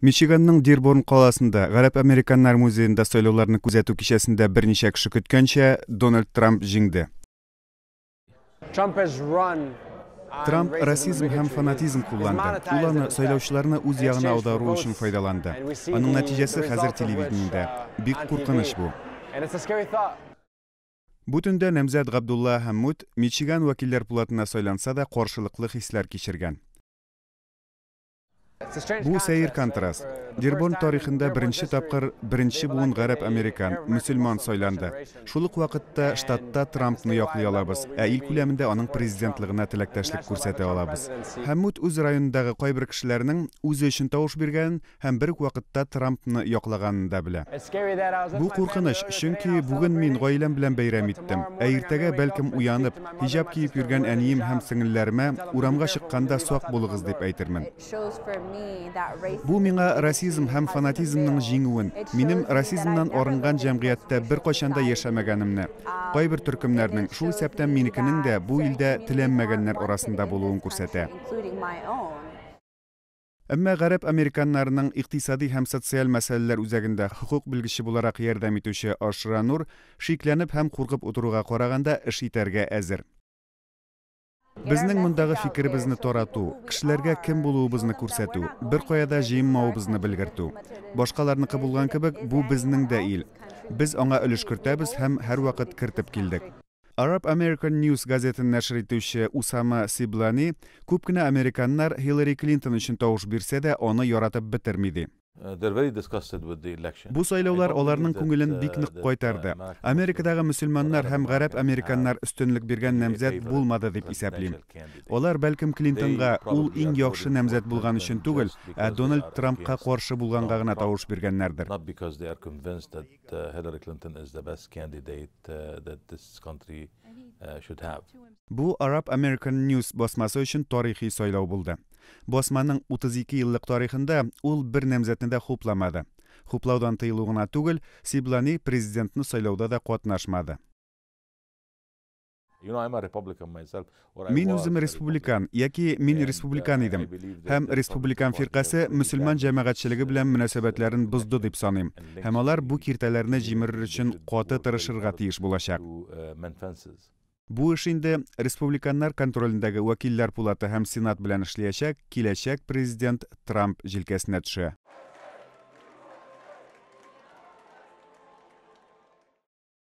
Мичиганның Дирборн каласында Гарәп-американнар музеенда сайлауларны күзәтү кичәсендә берничә кеше көткәнчә, Дональд Трамп җиңде. Трамп расизм һәм фанатизм кулланды. Ул аны сайлаучыларны үз ягына аудару өчен файдаланды. Аның нәтиҗәсе хәзер телевидениедә. Бик куркыныч бу. Бу төндә намзәт Габдулла Һәммүд Мичиган вәкилләр пулатына сайланса да, каршылыклы хисләр кичергән. Бу сәер контраст. Дирборн тарихында беренче тапкыр беренче буын гарәп-американ, мөселман сайланды. Шул ук вакытта штатта Трампны яклый алабыз, ә ил күләмендә аның президентлыгына теләктәшлек күрсәтә алабыз. Һәммүд үз районындагы кайбер кешеләрнең үзе өчен тавыш биргәнен һәм бер үк вакытта Трампны яклаганын да белә. Бу куркыныч, чөнки бүген мин гаиләм белән бәйрәм иттем, ә иртәгә, бәлкем, уянып, хиҗап киеп йөргән әнием һәм сеңелләремә, урамга чыкканда сак булыгыз дип әйтермен. Бу миңа расизм һәм фанатизмның җиңүен, минем расизмнан арынган җәмгыятьтә беркайчан да яшәмәгәнемне, кайбер төркемнәрнең, шул исәптән минекенең дә бу илдә теләнмәгәннәр арасында булуын күрсәтә. Әмма гарәп американнарының икътисади һәм социаль мәсьәләләр үзәгендә хокук белгече буларак ярдәм итүче Ашра Нур шикләнеп һәм куркып утыруга караганда эш итәргә әзер. Безнең мондагы фикеребезне тарату, кешеләргә кем булуыбызны күрсәтү, беркая да җыенмавыбызны белгертү. Башкаларныкы булган кебек, бу безнең дә ил. Без аңа өлеш кертәбез һәм һәрвакыт кертеп килдек. Arab American News газетын нәшер итүче Усама Сиблани күп кенә американнар Хиллари Клинтон өчен тавыш бирсә дә, аны яратып бетерми ди. Бу сайлаулар аларның күңелен бик нык кайтарды. Америкадагы мөселманнар һәм гарәп американнар өстенлек биргән намзәт булмады дип исәплим. Алар бәлкем Клинтонга ул иң яхшы намзәт булган өчен түгел, ә Дональд Трампка каршы булганга гына тавыш биргәннәрдер. Hillary Clinton is the best candidate that this country should have. Бу Arab American News басмасы өчен тарихи сайлау булды. Басманың 32 еллык тарихында ул бер намзәтне дә хупламады. Хуплаудан тыелу гына түгел, Сиблани президентны сайлауда да катнашмады. Мин үзем республикан, яки мин республикан идем. Һәм республикан фиркасе мөселман җәмәгатьчелеге белән мөнәсәбәтләрен бозды дип саныйм. Һәм алар бу киртәләрне җимерер өчен каты тырышырга тиеш булачак. Бу эш инде республиканнар контролендәге вәкилләр пулаты һәм сенат белән эшләячәк киләчәк президент Трамп җилкәсенә төшә.